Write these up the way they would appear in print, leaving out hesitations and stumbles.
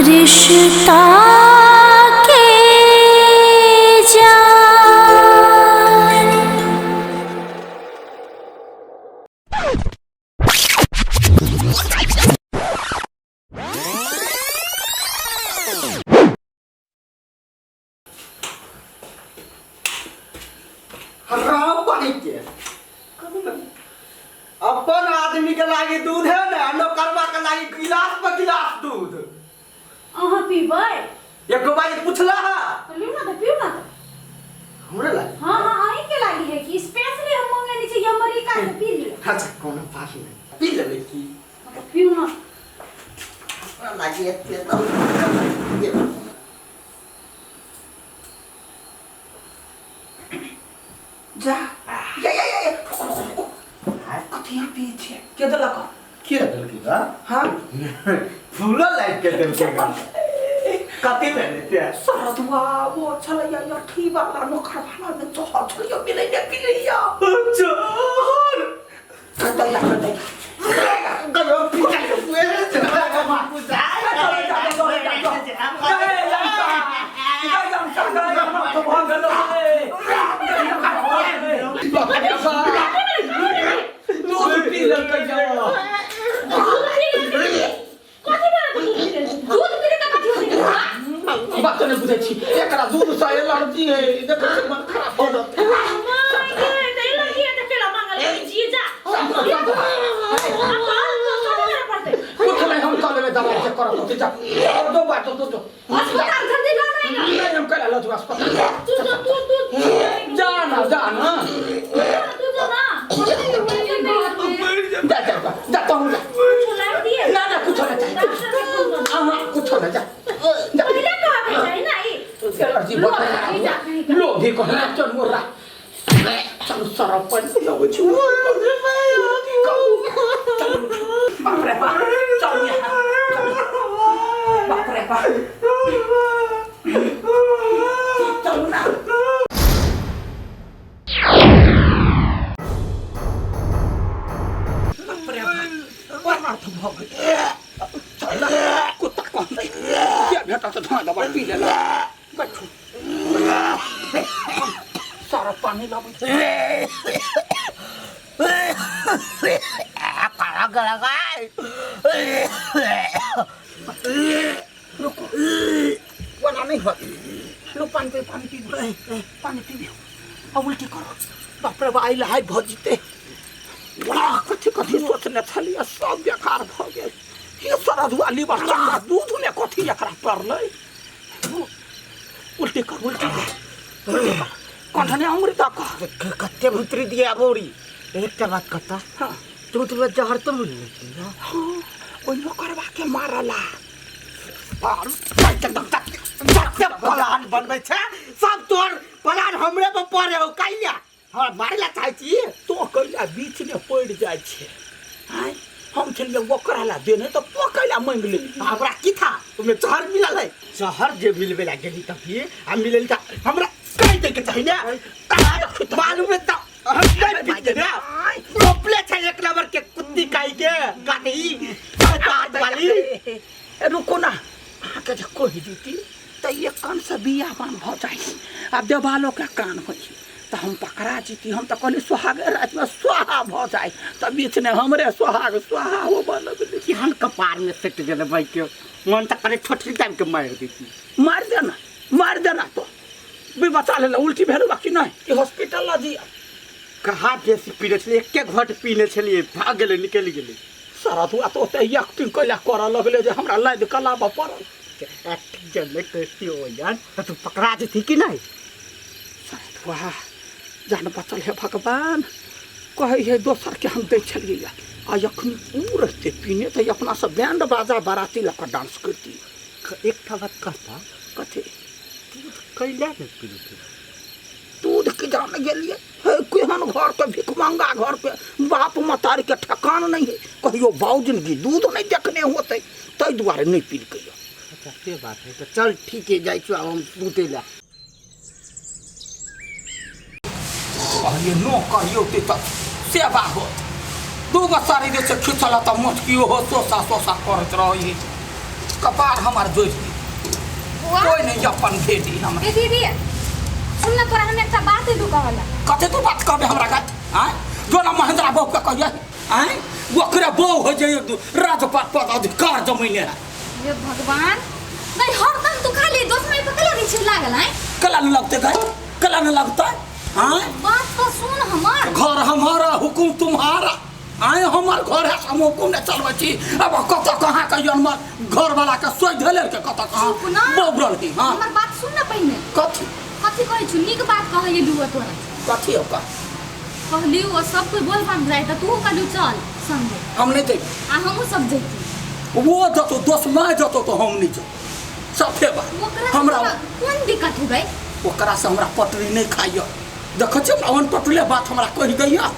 रिश्ता के जान। राम बनी के अपन आदमी के लागी दूध है ना, नौकरवा के लागी गिलास पर गिलास दूध। अहाँ पीबै? एक बार पूछला है। तो लिउ ना, तऽ पीउ ना तऽ। हमरे लागी? हाँ हाँ, अहीं के लागी है कि स्पेशली हम मंगेने छी अमेरिका से, पी लिअ। अच्छा, कोनो बात नहीं, पी लेबै की। हाँ, तऽ पीउ ना। हमरा लागी एते तऽ जा या या या कथी यहाँ पिए छियै? के देलक? के देलकै बा? हाँ। फूलो लाइट के देलकै बा। कथी भेलै ते? सरदुआ वो छलैया अथी वाला नोकर वाला में चहल छलैया मिलै ने पिलैया। अच्छा। कतैया कतैया। गयो पिता के पुए दूध पी लेलकै यौ। कथी बना के दूध पी लेलकै? दूध पी लेतै कथी होतै? बात नहि बुझै छी, एकरा दूध से एलर्जी है, देखै छी मन खराब भऽ जेतै। माय गे, तऽ एलर्जी है तऽ केला मांगल जी जा। पड़तै। कुछ नहीं, हम कऽ लेबै दवाई से करब होतै। जा दो बात दो दो। अस्पताल जल्दी लऽ जाएगा। नहीं, हम कैला लऽ जेबै अस्पताल? तू जो तू तू जा ना, जा ना। तू जो ना। जा जा जा जा, तहूँ जा। कुछ ला दिए? ना ना, कुछ नहीं चाहिए। डॉक्टर के फोन कर। अहाँ कुछ नहीं, जा जा। पहिले कहके चाही ना ई। एलर्जी लो, ई जा कहीं का। लो भी कहना, चल मोरा चलू, सरफ पानि लबै छी। चलू, बाप रे बाप, चलू यहाँ चलू। बाप रे बाप, चलू ना। बाप रे बाप, अनर्थ भऽ गेल। चल ना, कुत्ता कहतै के भेटत धोआ दबाई पी लेला। बैठू, सारा पानी लाबै। रुको, ओना नहीं होत। लो, पानी पी, पानी पी, पानी पी। आ उल्टी करो। बाप रे बा, आइ लहाइ भऽ जेतै। बड़ा कथी कथी सोचने छलियै, सब बेकार भऽ गेल। ये सरधुआ लीवर चक्का दूध में कथी एकरा पड़लै? उल्टी कर, उल्टी कर, उल्टी कर। कंठने अंगुरी दऽ कऽ। कते भुतरी दिया बोरी। एकटा बात कहता? हाँ। तू तो जहर तो मिल नहीं? हाँ, ओहि नौकरवा के मारला। जते प्लान बनबै छै सब तोर प्लान हमरे पर पड़े हो। कैला हमरा मारे ला चाहै छी? तो कैला बीच में पड़ि जाइ छै? आँय, हम छलियै ओकरा ला देने तऽ तो कैला मांगि लेली? हमरा की था, ओमे जहर मिलल है। जहर जे मिलबे ला गेली तऽ फिर आ मिलल तऽ हमरा कहि दै के चाही ने। मालूम है तऽ हम नहीं पीते ना। रोपले छै एक नंबर के कुत्ती काई के गाड़ी बात वाली। ए, रुको ना, अहाँके जे कहि देती तऽ एक कान से बियाबान भऽ जाइ आ देवालो के कान होइ तऽ हम पकड़ा जीती। हम तऽ कहली सोहागे रातिमे सोहा भऽ जाइ तऽ बीचमे हमरे सोहाग सोहा होबऽ लगलै। केहन कपार में सटि गेलै भाई के। मन तऽ करे छोटकी टाइम के मारि देती। मारि देना, मारि देना। तो भी बचा लेला। उल्टी भेल बा कि नहि कि हॉस्पिटल लऽ जिया? कहाँ बेसी पीने छलियै, एके घोट पीने छलियै, भऽ गेलै, निकलि गेलै। सरधुआ तऽ ओते एक्टिंग कैला करऽ लगलै जे हमरा लादि कऽ लाबऽ पड़ल। एक्टिंग जे नहि करती हो यार तऽ तू पकड़ा जेती कि नहि? सरधुआ जान बचल हे भगवान। कहै है दोसर के हम दै छलियै आ अखनी ऊ रहते पीने तऽ अपना सब बैंड बाजा बाराती लऽ कऽ डांस करती। एकटा बात कहता? कथी? दूध कैला नहि पीलकै? दूध के जान गेलियै हे, केहन घर के भिखमंगा घर के बाप मतारी के ठकान नहीं है, कहियो बाऊ जिंदगी दूध नहीं देखने होते, ताहि दुआरे नहीं पीलकै। अच्छा, से बात है तऽ चल ठीक है, जाइ छी आब हम सुतै लए। कहलियै नो कहियौ ते तऽ सेवा होत। दू गो साड़ी जे छै खिचल तऽ मोटकी ओहो सोसा सोसा करैत रहै। कपार हमार जोड़ कोई नहीं अपन भेटी हमरा। ए दीदी सुन ना, तोरा हम एकटा बात एलू कहला। कते तू बात कहबे हमरा का? आय जो ना महेंद्रा बहू के कहिए, आय ओकरे बहू हो जाइए राजपाट पद अधिकार जमीने है। हे भगवान, नहीं हरदम तू खाली दोस्त में पकड़ लै छी लागल। आय कला न लगते गए, कला न लगता। आय बात तो सुन हमार, घर हमारा हुकुम तुम्हारा। आय हमार घर है, हम हुकुम नहीं चलबै छी। अब कत कहाँ के जन्म घर वाला के सोच धले के कत कहाँ बौरल की। हां हमर बात सुन ना पहिने। कथी कथी कहै छु? नीक बात कहै एलू तोरा। कथी हो का कहली ओ सब कोई बोल बम जाय त तू कहलू चल संगे। हम नहीं जइब आ हमहू सब जइती। वो जतो दोस्त my जतो तो हम नहीं जतो। सफे बात हमरा कोन दिक्कत हो गई? ओकरा से हमरा पटरी नहीं खाइयो। देखै छी अवन पटले बात हमरा कहि दैया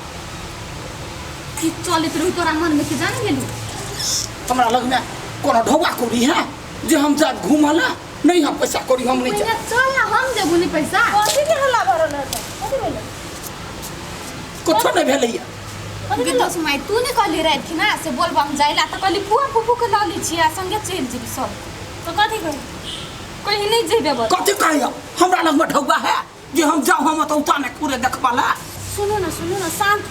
कि चलत रहू तोरा मन में के जान गेलू। हमरा लग में कोनो ढौआ कौड़ी है जे हम जा घूमला नहीं हम पैसा कौड़ी हम नहीं जा। चल ना हम देबू नहीं पैसा। कथी के हल्ला भरल है? कथी भेलै? कुछो नहीं भेलैया। दोस्त माय तू नहीं कहली रात कि ना से बोलबा हम जाइला त कहली फुआ फुफू के ल लै छी आ संगे चलि जेबी सब। तो कथी कही? कहीं नहीं जेबे बस। कथी कहियो? हमरा लग में ढौआ है जे हम जाऊ हम त उताने पूरे देखबाला। सुनू ना सुनू ना शांत।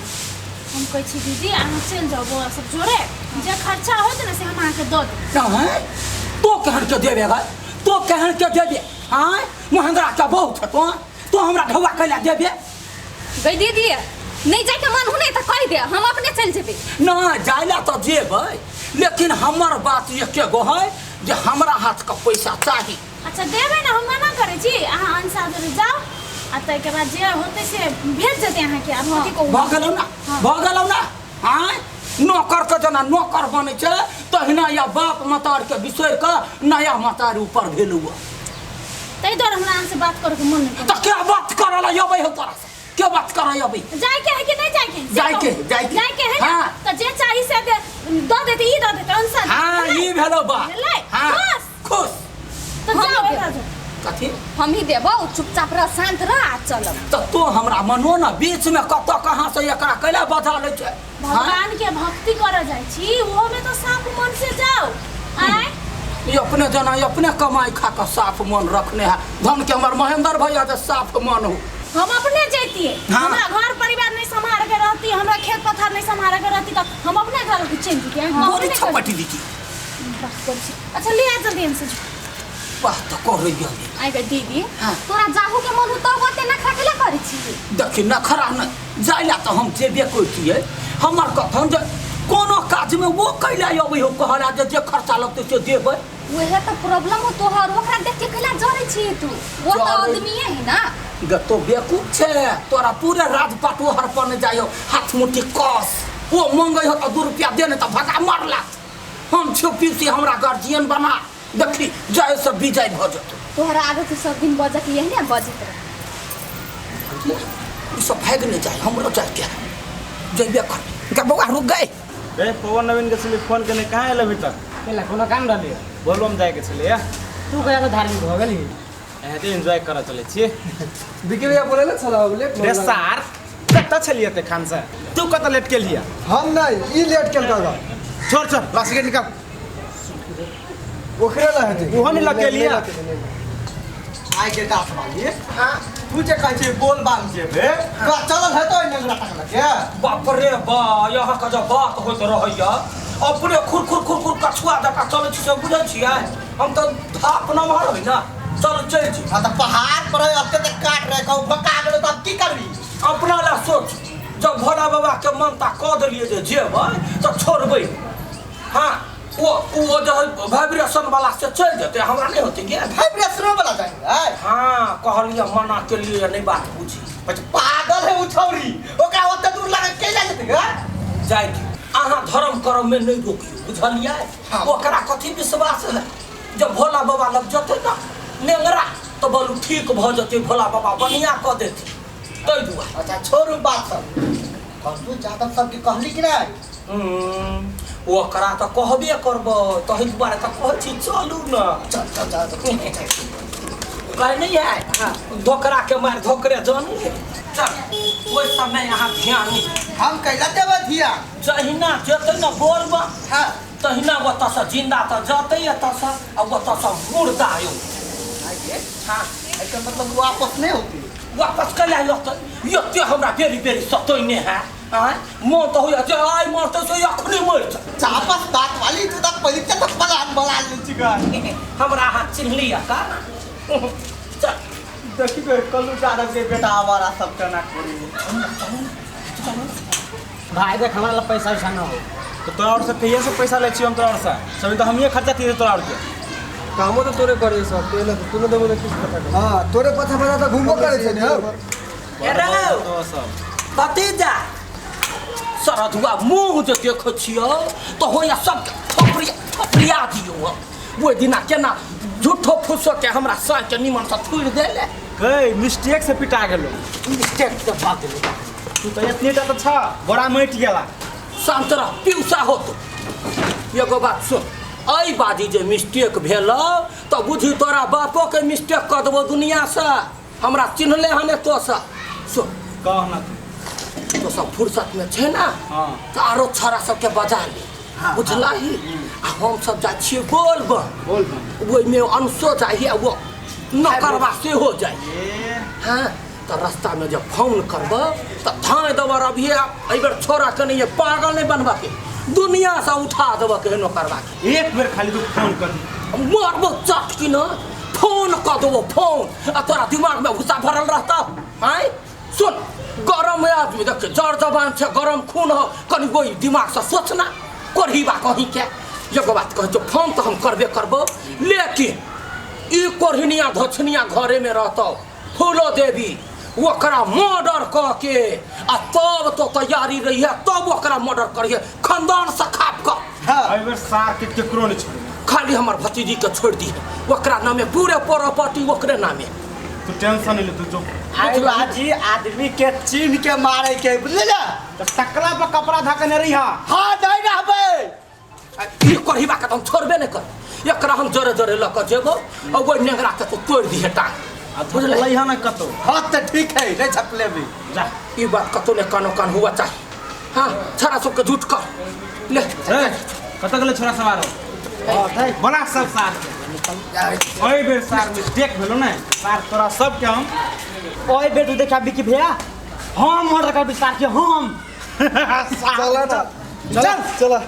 हम कहै छी दीदी अहाँ चलि जाउ बौआ सब जोरे, जे खर्चा होत ना से हम अहाँके दऽ देब। हैं तो कहन के देबे गे? तो कहन के देबे? आय महेंद्रा के बहू छ तो तो हमरा ढौआ कैला देबे? गई दीदी नहीं जाके मन हो नहीं त कहि दे, हम अपने चलि जेबै। ना जाइला त जेबै, लेकिन हमर बात एके गो है जे हमरा हाथ के पैसा चाही। अच्छा देबै ना, हम मना करै छी। अहाँ अंशा जोरे जाउ आ ताहिके बाद जे होतै से भेज देतै अहाँके। आब कथी कहू? भऽ गेलौ ना, भऽ गेलौ ना। आँय नौकर के जेना नौकर बनै छै तहिना या बाप मतार के बिसरि कऽ नया मतार ऊपर भेलौ। ताहि दुआरे हमरा अहाँसँ बात करैके मन नहि। तऽ के बात करऽ लए अबै हौ तोरा से? के बात करऽ अबै? जाइके है कि नहीं जाइके? जाइके जाइके जाइके है ना? तऽ जे चाही से दऽ देतै, ई दऽ देतै अंशा। हाँ ई भेलौ बात। हां खुश तऽ जाउ एकरा जाउ। कथी हम ही देबौ, चुपचाप रह, शांत रह आ चलब। तऽ तो हमरा मनो ना बीच में कत कहाँ से एकरा कैला बजा लै छै। भगवान के भक्ति करऽ जाइ छी ओहो में तो साफ मन से जाओ। आय ये अपने जना अपने कमाई खा के साफ मन रखने है। धन के हमर महेंद्र भैया जे साफ मन हो। हम अपने जैतिए। हाँ। हमरा घर परिवार नहीं संभाल के रहती, हमरा खेत पथार नहीं संभाल के रहती तो हम अपने घर के चलि जैतिए। गोरी छपटी दीजिए। अच्छा ले आ जल्दी हमसे। बात तो कर रही है। आइ गे दीदी। हाँ। तोरा जाहू के मन हो तब ओते नखरा केला करै छी? देखी नखरा नहीं जाइला तो हम जेबे करतियै। हमर कथन जे कोनो काज में वो कैला अबै हो कहला जे जे खर्चा लगतै से देबै। वहे तो प्रॉब्लम हो तोहर, ओकरा देख के कैला जरै छी तू? वो तो आदमीए है ना। गे तो बेवकूफ छै तोरा, पूरे राजपाट वो हड़पने जाइयो हाथ मुट्ठी कस। वो मंगै हो तो 2 रुपया दे नहीं तो भगा मारला। हम छुपी से हमरा गार्जियन बना देखी जाय सब विजय भऽ जेतौ। तोहरा आदत सब दिन बजऽ के यही ने बजैत रह। ई सब भागि नहि जाय, हमरो जायके जइबे कर। गे बौआ रुक गए। ए पवन नवीन के छलै फोन केने, कहाँ एल अभी तक? केला कोनो काम रहलै? बोलबम जायके छलै। तू कहिया धार्मिक भऽ गेलही? एते एन्जॉय करऽ चलै छी। विकी भैया बोले ना छला लेट रे सार कतऽ छलियै ते खान से? तू कतऽ लेट केलियै? हम नहीं, ई लेट केलका। छोड़ छोड़ लास्ट निकाल। ओकरे ला हेतै ओहो नहि लग गेलियै। आइ के दास वाली। हां तू जे कहै छै बोल बाम जेबे तोरा चलल हेतौ नेंगरा टकला के? बाप रे बा, यहाँ के जे बात होइत रहैया अपने खुर खुर खुर खुर कछुआ जकाँ चलै छी से बुझै छियै। हम तऽ धाप नमहर होइ ना, चल चलि छी। हां तऽ पहाड़ पर एते तक काट रहे कहू बका गेलो तऽ आब की करबी? अपना ला सोच, जब भोला बाबा के मनता कऽ देलियै जे जेबै तऽ छोड़बै। हाँ वो जो वाइब्रेशन वाला से चलि जेतै, हमरा नहीं होतै के वाइब्रेशन वाला जाएंगे। हाँ कहलियै मना के लिए नहीं बात बुझी। पागल है उ छौरी, ओकरा ओते दूर लगे केला जेतै गे? जाय के अहाँ धर्म कर्म में नहीं रोकियो, बुझलियै? ओकरा कथी विश्वास है? जब भोला बाबा लग जेतै ना नेंगरा तो बोलू ठीक भऽ जेतै, भोला बाबा बढ़िया कऽ देतै ताहि दुआरे। अच्छा छोड़ू बात सब, तू जादव सबके कहली कि नहीं? ओकरा तऽ कहबे करबै, ताहि दुआरे तऽ कहै छी चलू ना। चल चल चल कहै नहीं है धोकरा के मार धोकरे जानी है। चल ओहि समय अहाँ ध्यान नहीं। हम कैला देबै ध्यान? जहिना जेतै ना बोलबा। हाँ तहिना ओतऽसँ जिन्दा तऽ जतै एतऽसँ आ ओतऽसँ मुर्दा यौ। हाँ, एकर मतलब वापस नहीं होती। वापस कैला लतै? एते हमरा बेरी बेरी सतैने है। आँय, मोन तऽ होइए जे आइ मरतै से अखने मरि जाए। चापस दांत वाली तू तक पहले तक पलान बना ले चिकन। हमरा अहाँ चिन्हलियै का? चल देखी बे कल्लू यादव के बेटा आवारा सब टना करी। भाई देख हमरा ला पैसा वैसा ना हो। तो तोरा और से कहिया से पैसा लै छियो हम तोरा और से? सभी तो हमिए खर्चा दिए तोरा और के। कामो तो तोरे करे सब तेल तो तू न देबो किस पता कर। हां तोरे पता पता तो घूमबो करे छै ने। ए रौ भतीजा सरधुआ मुँह जे देखै छियौ तऽ होइए सब थोपड़िया थोपड़िया दियौ। ओहि दिना केना झूठो फूसो के हमरा साँझके निमनसँ थुड़ि देले। गई मिस्टेक से पिटा गेलो। मिस्टेक से भाग गेलो। तू तो एतने टा तो छ बड़ा मटि गेला। शांत रह पिउसा हो तू। एगो बात सुन, एहि बाजी जे मिस्टेक भेल तऽ बुझी तोरा बापो के मिस्टेक कऽ देबो दुनियासँ। हमरा चिन्हले हने तोसँ। सुन कह ना तू तो सब फुर्सत में छै ना। हाँ। तऽ आरो छौड़ा सबके बजा ले बुझलही। आ हम सब जाइ छियै बोलबम। बोलबम ओहिमे अंशो जाइ आ ओ नकरबा सेहो जाइ। हाँ तऽ रास्तामे जब फोन करब तऽ धाँइ देबऽ रबिये। एहिबेर छोड़ा के नहीं पागल नहीं बनबऽ के, दुनिया से उठा देबऽ के नौकरबा के। एक बेर खाली तू फोन कर मारबो चट की न फोन कऽ देबो फोन आ तोरा दिमाग में भूसा भरल रहता। आँय सुन, गरम आदमी देख जड़ जबान छै, गरम खून हो, कनि कोई दिमाग से सोचना कोढ़ीबा कहीं के। एगो बात कहै छियौ, फोन तऽ हम करबे करबो लेकिन ई कोढ़िनिया धोछनिया घरे में रहतौ फूलो देवी, ओकरा मर्डर कऽ के आ तब तो तैयारी रहिए तब ओकरा मर्डर करिए खानदान से खाप कऽ। एहि बेर सार के केकरो नहीं छोड़बे, खाली हमर भतीजी के छोड़ि दिहे, ओकरा नामे पूरे प्रॉपर्टी ओकरे नामे। तू टेंशन नहीं ले तू जो। आई बाजी आदमी के चिन्ह के मारे के बुझले ना। तो टकला पर कपड़ा धकने रही। हां हां नहीं रहबे। ई कोढ़ीबा के हम छोड़बे नहीं कर, एकरा हम जरे जरे लऽ कऽ जेबो आ ओहि नेंगरा के तो तोड़ि दिहे टांग बुझले ना कतो। हां तो ठीक है नहीं छपले भी जा। ई बात कतो ने कानो कान हुआ चाहिए। हाँ छड़ा सबके झूठ कर ले। कत गेलै छोड़ा सवार हो बड़ा सब सार ओहि बेर सार मिस्टेक भेलो ने सार तोरा सब के हम ओहि बेर तू देखा बिकी भैया हम मर्डर करबी सार के हम। चला ना चल चला।